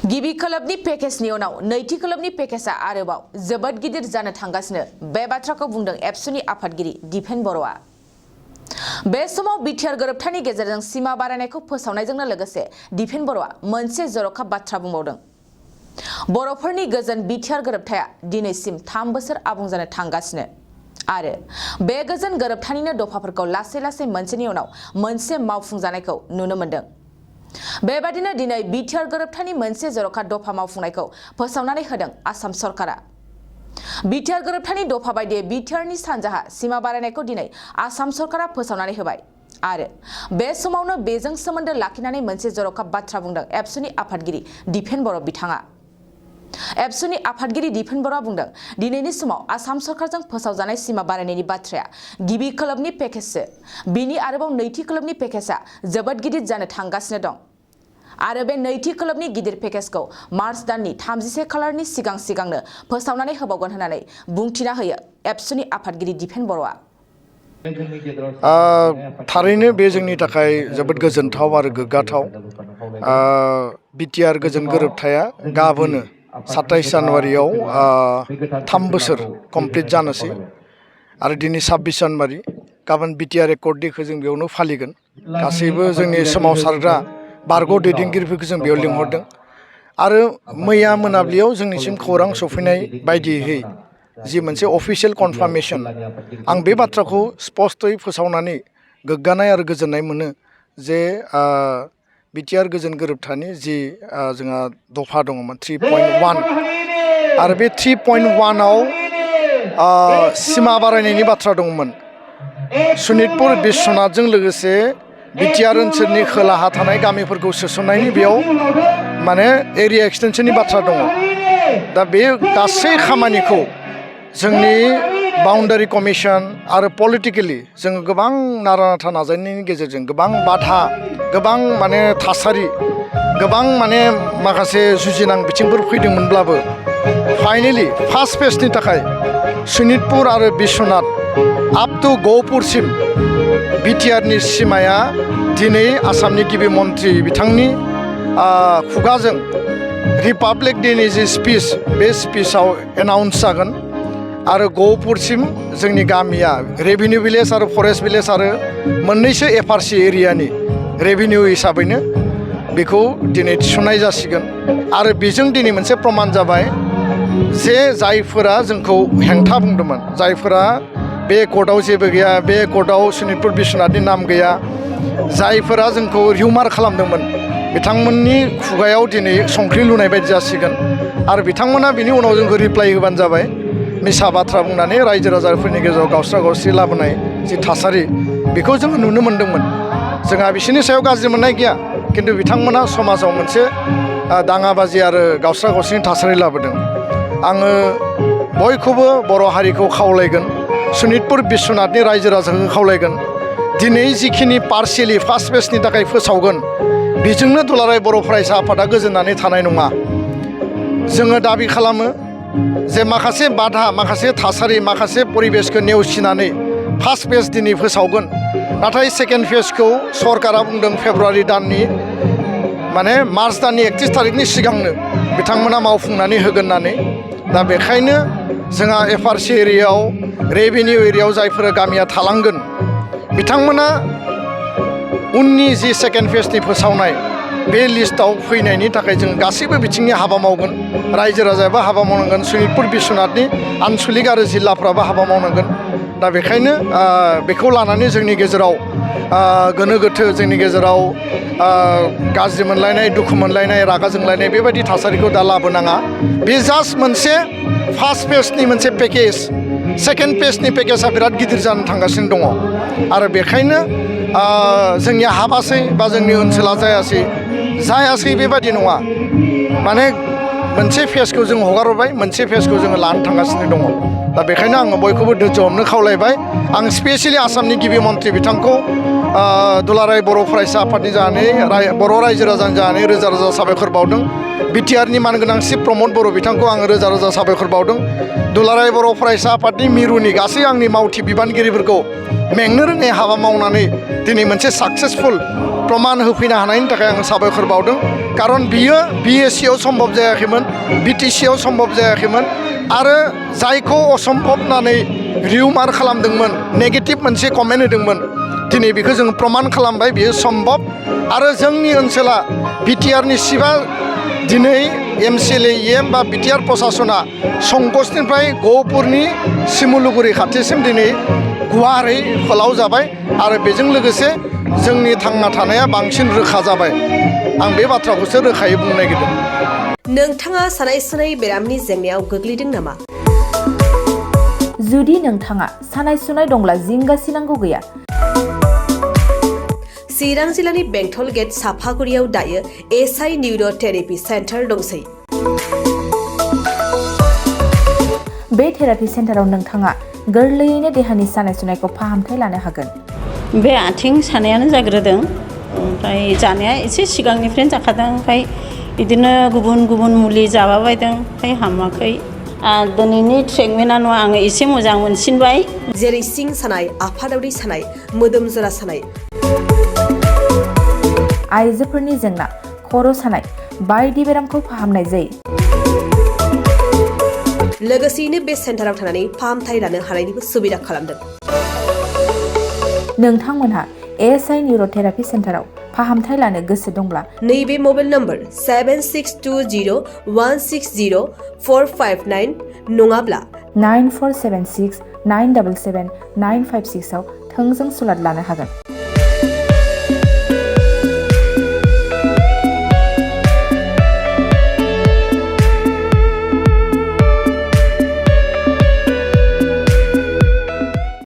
गिबि खोलोबनि पेकेजनि उनाव नैथि खोलोबनि पेकेजआ आरोबाव जोबोद गिदिर जानो थांगासिनो बे बाथ्राखौ बुंदों एबसुनि आफादगिरि दिपेन बर'आ। बे समाव बिटिआर गोरोबथानि गेजेरजों सिमा बारायनायखौ फोसावनायजोंनो लोगोसे दिपेन बर'आ मोनसे जर'खा बाथ्रा बुंबावदों। बर'फोरनि गोजोन बिटिआर गोरोबथाया दिनैसिम 3 बोसोर आबुं जानो थांगासिनो आरो बे गोजोन गोरोबथानिनो दफाफोरखौ लासै लासै मोनसेनि उनाव मोनसे मावफुंजानायखौ नुनो मोनदों। बेबादिनो दिनै बिटिआर गोरोबथानि मोनसे जर'खा दफा मावफुंनायखौ फोसावनानै होदों आसाम सरकारा। बिटिआर गोरोबथानि दफा बायदियै बिटिआरनि सानजाहा सिमा बारायनायखौ दिनै आसाम सरकारा फोसावनानै होबाय आरो बे समावनो बेजों सोमोन्दो लाखिनानै मोनसे जर'खा बाथ्रा बुंदों एबसुनि आफादगिरि दिपेन बर' बिथाङा। एबसुनि आफादगिरि दिपेन बर'आ बुंदों, दिनैनि समाव आसाम सरकारजों फोसावजानाय सिमा बारायनायनि बाथ्राया गिबि खोलोबनि पेकेजसो। बिनि आरोबाव नैथि खोलोबनि पेकेजआ जोबोद गिदिर जानो थांगासिनो दं आरो बे नैथि खोलोबनि गिदिर पेकेजखौ मार्च दाननि 31 खालारनि सिगांनो फोसावनानै होबावगोन होननानै बुंथिना होयो एबसुनि आफादगिरि दिपेन बर'आ। थारैनो बे जोंनि थाखाय जोबोद गोजोनथाव आरो गोग्गाथाव। बिटिआर गोजोन गोरोबथाया गाबोनो 27 जानुवारियाव 3 बोसोर कमप्लिट जानोसै आरो दिनै 26 जानुवारि। गाबोन बिटिआर एकर्ड डेखौ जों बेयावनो फालिगोन। गासैबो जोंनि सोमावसारग्रा बारग' दैदेनगिरिफोरखौ जों बेयाव लिंहरदों आरो मैया मोनाबिलियाव जोंनिसिम खौरां सफैनाय बायदियै जि मोनसे अफिसियेल कनफार्मेशन, आं बे बाथ्राखौ स्पष्टयै फोसावनानै गोग्गानाय आरो गोजोननाय मोनो जे बिटिआर गोजोन गोरोबथानि जि जोंहा दफा दङमोन 3.1 आरो बे 3.1आव सिमा बारायनायनि बाथ्रा दंमोन। सनितपुर बिश्वनाथजों लोगोसे बिटिआर ओनसोलनि खोलाहा थानाय गामिफोरखौ सोसननायनि बेयाव माने एरिया एक्सटेनसननि बाथ्रा दङ। दा बे गासै खामानिखौ जोंनि बाउन्डारि कमिसन आरो पलिटिकेलि जोङो गोबां नारा नाथा नाजानायनि गेजेरजों गोबां बाधा, गोबां माने थासारि, गोबां माने माखासे जुजिनां बिथिंफोर फैदोंमोनब्लाबो फाइनेलि फार्स्ट फेजनि थाखाय सनितपुर आरो बिश्वनाथ आप टु गहपुरसिम बिटिआरनि सिमाया दिनै आसामनि गिबि मन्थ्रि बिथांनि खुगाजों रिपाब्लिक डेनि जि स्पिच, बे स्पिचआव एनाउन्स जागोन आरो गहपुरसिम जोंनि गामिया रेभिनिउ भिलेज आरो फरेस्ट भिलेज आरो मोननैसो एफआरसि एरियानि रेभिनिउ हिसाबैनो बेखौ दिनै थिसननाय जासिगोन आरो बेजों दिनै मोनसे प्रमान जाबाय जे जायफोरा जोंखौ हेंथा बुंदोंमोन, जायफोरा बे कर्टआव जेबो गैया, बे कर्टआव सनितपुर बिश्वनाथनि नाम गैया, जायफोरा जोंखौ रिउमार खालामदोंमोन, बिथांमोननि खुगायाव दिनै संख्रि लुनाय बायदि जासिगोन आरो बिथांमोना बिनि उनाव जोंखौ रिप्लाइ होबानो जाबाय। मिसा बाथ्रा बुंनानै रायजो राजाफोरनि गेजेराव गावस्रा गावस्रि लाबोनाय जि थासारि, बेखौ जोङो नुनो मोन्दोंमोन। जोंहा बिसोरनि सायाव गाज्रि मोननाय गैया, खिन्थु बिथांमोना समाजाव मोनसे दाङाबाजि आरो गावस्रा गावस्रिनि थासारि लाबोदों। आङो बयखौबो बर' हारिखौ खावलायगोन, सनितपुर बिश्वनाथनि रायजो राजाखौ खावलायगोन, दिनै जिखिनि पार्सियेलि फार्स्ट फेजनि थाखाय फोसावगोन, बेजोंनो दुलाराय बर' फरायसा आफादा गोजोननानै थानाय नङा। जोङो दाबि खालामो जे माखासे बाधा, माखासे थासारि, माखासे परिबेसखौ नेवसिनानै फार्स्ट फेज दिनै फोसावगोन, नाथाय सेकेन्ड फेजखौ सरकारा बुंदों फेब्रुवारि दाननि माने मार्च दाननि 31 थारिखनि सिगांनो बिथांमोना मावफुंनानै होगोन होननानै। दा बेखायनो जोंहा एफआरसि एरियायाव, रेभिनिउ एरियायाव जायफोरा गामिया थालांगोन, बिथांमोना उननि जि सेकेन्ड फेजनि फोसावनाय बे लिस्टआव फैनायनि थाखाय जों गासैबो बिथिंनि हाबा मावगोन। रायजो राजायाबो हाबा मावनांगोन, सनितपुर बिश्वनाथनि आनसलिक आरो जिल्लाफ्राबो हाबा मावनांगोन। दा बेखायनो बेखौ लानानै जोंनि गेजेराव गोनो गोथो, जोंनि गेजेराव गाज्रि मोनलायनाय, दुखु मोनलायनाय, रागा जोंलायनाय बेबायदि थासारिखौ दा लाबोनाङा। बे जास्ट मोनसे फार्स्ट फेजनि मोनसे पेकेज, सेकेन्ड फेजनि पेकेजआ बिराद गिदिर जानो थांगासिनो दङ आरो बेखायनो जोंनि हाबासै बा जोंनि ओनसोला जायासै बेबादि नङा। माने मोनसे फेजखौ जों हगारहरबाय, मोनसे फेजखौ जोङो लानो थांगासिनो दङ। दा बेखायनो आङो बयखौबो धैर्य हमनो खावलायबाय। आं स्पेसियेलि आसामनि गिबि मन्थ्रि बिथांखौ दुलाराय बर' फरायसा आफादनि जानानै, बर' रायजो राजानि जानानै रोजा रोजा साबायखर बावदों। बिटिआरनि मानगोनां चिफ प्रमद बर' बिथांखौ आङो रोजा रोजा साबायखर बावदों। दुलाराय बर' फरायसा आफादनि मिरुनि गासै आंनि मावथि बिबानगिरिफोरखौ मेंनो रोङै हाबा मावनानै दिनै मोनसे साक्सेसफुल प्रमाण होफैनो हानायनि थाखाय आं साबायखर बावदों कारन बियो BSc आव सम्भब जायाखैमोन BTC आव सम्भब जायाखैमोन आरो जायखौ असम्भब होननानै रिउमार खालामदोंमोन नेगेटिभ मोनसे कमेन्ट होदोंमोन दिनै बेखौ जों प्रमाण खालामबाय बियो सम्भब आरो जोंनि ओनसोला बिटिआरनि सिबा दिनै MCLA EM बा बिटिआर प्रशासना संकसनिफ्राय गहपुरनि सिमुलुगुरि खाथिसिम दिनै गुवारै फोलाव जाबाय आरो बेजों लोगोसे जोंनि थांना थानाया बांसिन रोखा जाबाय आं बे बाथ्राखौसो रोखायै बुंनो नागिरदों नोंथाङा सानाय सुनाय बेरामनि जेंनायाव गोग्लैदों नामा जुदि नोंथाङा सानाय सुनाय दंब्ला जिंगासिनांगौ गैया चिरां जिल्लानि बेंटल गेट साफागुरियाव दायो SI निउर' थेरापि सेन्टार दंसै बे थेरापि सेन्टाराव नोंथाङा गोरलैयैनो देहानि सानाय सुनायखौ फाहामथाय लानो हागोन बे आथिं सानायानो जाग्रोदों ओमफ्राय जानाया एसे सिगांनिफ्रायनो जाखादों ओमफ्राय बिदिनो गुबुन गुबुन मुलि जाबाबायदों ओमफ्राय हामाखै दिनैनि ट्रिटमेन्टआनो आङो एसे मोजां मोनसिनबाय जेरै सिं सानाय आफादावरि सानाय मोदोम जरा सानाय आइजोफोरनि जेंना खर' सानाय बायदि बेरामखौ फाहामनाय जायो लोगोसेयैनो बे सेन्टाराव थानानै फाहामथाय लानो हानायनिबो सुबिदा खालामदों नोंथांमोनहा SI निउर' थेरापि सेन्टाराव फाहामथाय लानो गोसो दंब्ला नैबे मबाइल नम्बर 7620160459 नङाब्ला 9476 977 956 आव थोंजों सुलाद लानो हागोन